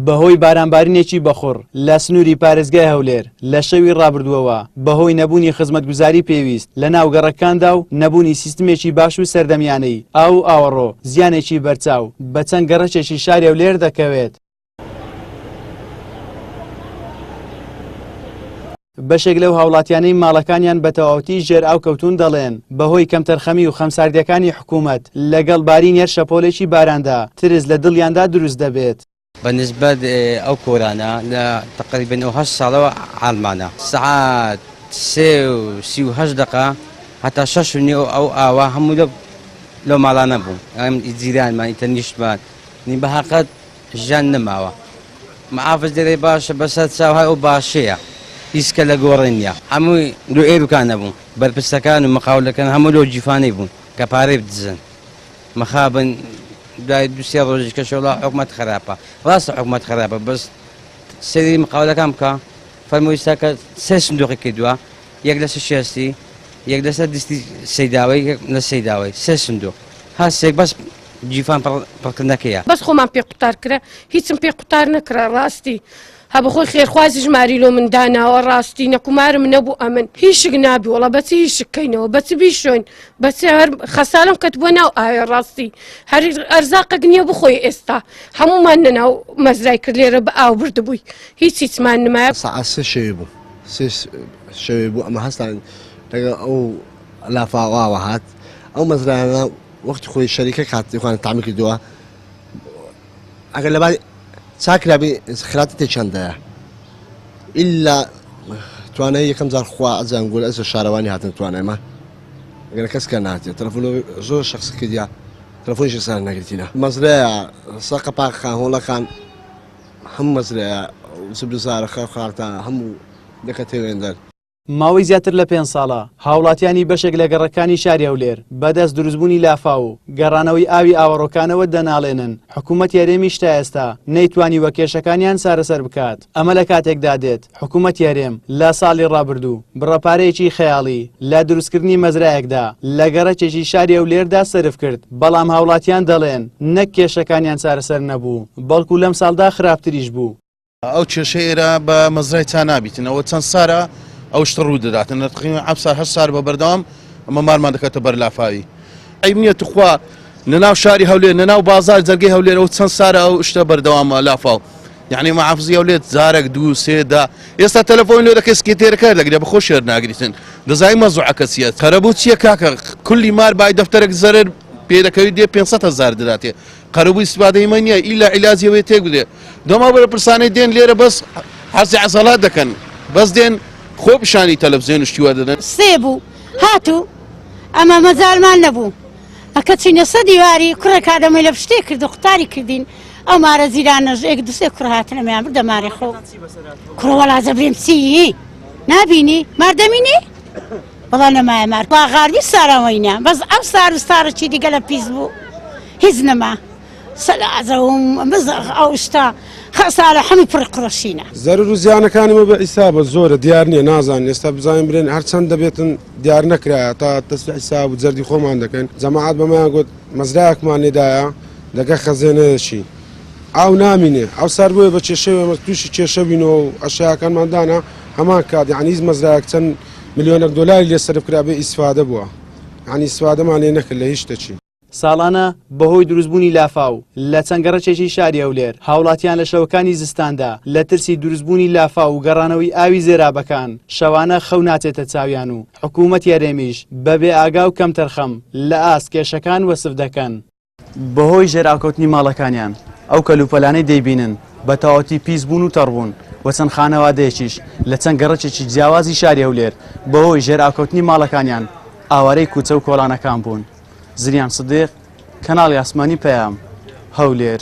بەهۆی بارانبارینێکی بەخوڕ لە سنووری پارێزگای هەولێر لە شەوی ڕابردووەوە بەهۆی نەبوونی خزمەتگوزاری پێویست لە ناو گەڕەکەکاندا و نەبوونی سیستمێکی باش و سەردەمیانەی ئاو و ئاوەڕۆ زیانێکی بەرچاو بە چەند گەڕەکێکی شاری هەولێر دەکەوێت. بەشێک لەو هاوڵاتیانەی ماڵەکانیان بە تەواوەتی ژێر ئاو کەوتوون دەڵێن، بەهۆی کەمتەرخەمی و خەمساردییەکانی حکوومەت لەگەڵ بارینی هەر شەپۆلێکی باراندا ترس لە دڵیاندا دروست دەبێت. بە نیسبەت ئەو کۆرانە لە تەقریبەن ئەو هەشت ساڵەوە عالمانە سەعات 3:38 دەقە هەتا شەش و نیو ئەو ئاوە هەموو لەو لەو ماڵانە بوو ئەم جیرانمان ئیتر نیشتمان نی بە هەقەت ژیان نەماوە معافز دەرێ باشە بەسەر چاو هەر ئەو باشەیە هیچ کە لە گۆڕێ نییە هەمووی لۆ ئێروکان نەبوو بەرپرسەکان و مقاولەکان هەموو لۆ جیفانەی بوون کە پارەی بدزن مەخابن دوای دو سێ ڕۆژیش کە شۆڵا حکومەت خراپە ڕاستە حکومەت خراپە بەس سەیری مقاولەکان بکە فەرمووی ساکە سێ سندوقی کردووە یەک لەسەر شێستی یەک لەسەر دستی سەیداوەی یەک لە سەیداوەی سێ سندوق هەر سێک بەس گیرفان پڕکردنەکەیە. بەس خۆمان پێ قوتار کرا هیچم پێ قوتار نەکرا ڕاستی هە بەخۆی خێرخوازیش ماری لۆ من داناوە ڕاستی نەکومارم نەبوو ئەمن هیشک نابی وەڵا بەچی هیشک کەینەوە بەچ بیشۆین بەچ هەر خەسارم کەت بۆ ناو ئاوێ ڕاستی هەر ئەرزاقێک نییە بخۆی ئێستا هەمومان لەناو مەزرای کرد لێرە بە ئاو بردبووی هیچ هیچمان نمایە. سەعات سێ شەوێ بوو سێ شەوێ بوو ئەمە هەستان لەگەڵ ئەو لافاواوە هات ئەو مەزرایانە وەختی خۆی شەریکە کات خوان تامی کردووە ئەگەر لەباری چاکرابی خراتی تێچەندەیە ئللا توانای یەکەم جار خوا ئەزان گول ئەزە شارەوانی هاتن توانایمە ئەگەر کەس کە ناتێت تەلەفۆن زۆر شخص کردیا تەلەفۆنیش سەر نەگرتینە مەزرەیە سەقە پاکخان هۆڵەکان هەموو مەزرەیە زبزارە خەرخارتە هەموو دەکەتێوێندەر. ماوەی زیاتر لە پێنج ساڵە هاوڵاتیانی بەشێک لە گەڕەکانی شاری هەولێر بەدەست دروستبوونی لافاو و گەڕانەوەی ئاوی ئاوەڕۆکانەوە دەناڵێنن، حکومەتی هەرێمیش تا ئێستا نەیتوانیوە کێشەکانیان چارەسەر بکات، ئەمە لە کاتێکدا دێت حکومەتی هەرێم لە ساڵی ڕابردوو بڕە پارەیەکی خەیاڵی لە دروستکردنی مەزرایەکدا لە گەڕەکێکی شاری هەولێردا سەرف کرد، بەڵام هاوڵاتیان دەڵێن نەک کێشەکانیان چارەسەر نەبوو، بەڵکو لەمساڵدا خراپتریش بوو. ئەو کێشەی ئێرە بە مەزرای چا نابیتن ئەوە چەند سارە ئەو شتە ڕوو دەداتن لە تقریبا ئەم سار هەشت سار بە بەردەوام ئەمە مارمان دەکاتە بەر لافاوی عیب نییە توخوا لە ناو شاری هەولێر لە ناو بازار جەرگەی هەولێر ئەو چەند سارە ئەو شتە بەردەوامە لافاو یعنی محافزی هەولێر جارێک دوو سێ دا ئێستا تەلەفۆن لێ دەکەی سکرتێرەکە دەگرێ بە خۆش شێر ناگریتن دەزای مەزوعەکە چییە قەرەبوو چییە کاکە کولی مار بای دەفتەرێک زەرەر پێ دەکەوی دێ 500 هەزار دەداتێ قەرەبووی ئیستفادەی مە نییە ئیلا عیلاجی ئەوەیە تێک بدرێ دۆما بەرپرسانەی دێن لێرە بەس حەزی عەزەڵات دەکەن بەس دێن خۆ پیشانی تەلەفزیۆن و شتی وا دەدەن. سێ بوو هاتوو ئەمە مەجالمان نەبوو ئەکە چینە سە دیواری کوڕێک ئادەمەی لە پشتێ کرد و قوتاری کردین ئەو مارە جیرانەش ئێک دوسێ کوڕ هاتن ئەمیان بردە مارێ خۆ کوڕە وەڵا جەبرێم چی نابینی مار دەمینی وەڵا نەمایە مار با غاربی ساراوەینە بەس ئەو سار و سارە چی دیگە لە پیس بوو هیچ نەما سەلازەوم بزغ ئەو شتە خەسارە هەمووی پڕ قڕەشینە. زەرەر و زیانەکانی مە بە حیسابە زۆرە دیار نییە نازانین ئێستا بزانین برێن هەر چەند دەبێتن دیار نەکرایە تا تەسفی حیساب و جەردی خۆمان دەکەین جەماعەت بەمەیان گوت مەزرایەکمان لێدایە دەگە خەزێنەیەکی ئاو نامینێ ئەو سار بۆیە بە کێشەی ئێمە تووشی کێشە بینەوە و ئەشیاکانمان دانا هەمان کات یعنی هیچ مەزرایەک چەند ملیۆنەک دۆلاری لێ سەرف کرا بێ ئیسفادە بووە یعنی ئیسفادەمان لێ نەکرد لە هیچ شتەکی. ساڵانە بەهۆی دروستبوونی لافاو لە چەند گەڕەکێکی شاری هەولێر، هاوڵاتیان لە شەوەکانی زستاندا لە ترسی دروستبوونی لافاو و گەڕانەوەی ئاوی زێرابەکان شەوانە خەو ناچێتە چاویان و حکوومەتی هەرێمیش بە بێ ئاگا و کەمتەرخەم لە ئاست کێشەکان وەسف دەکەن. بەهۆی ژێرئاوکەوتنی ماڵەکانیان ئەو کەلوپەلانەی دەیبینن بە تەواوەتی پیس بوون و تەڕ بوون و چەند خانەوادەیەکیش لە چەند گەڕەکێکی جیاوازی شاری هەولێر بەهۆی ژێرئاوکەوتنی ماڵەکانیان ئاوارەی کوچە و کۆڵانەکان بوون. زریان سدیق، کەناڵی ئاسمانی پەیام، هەولێر.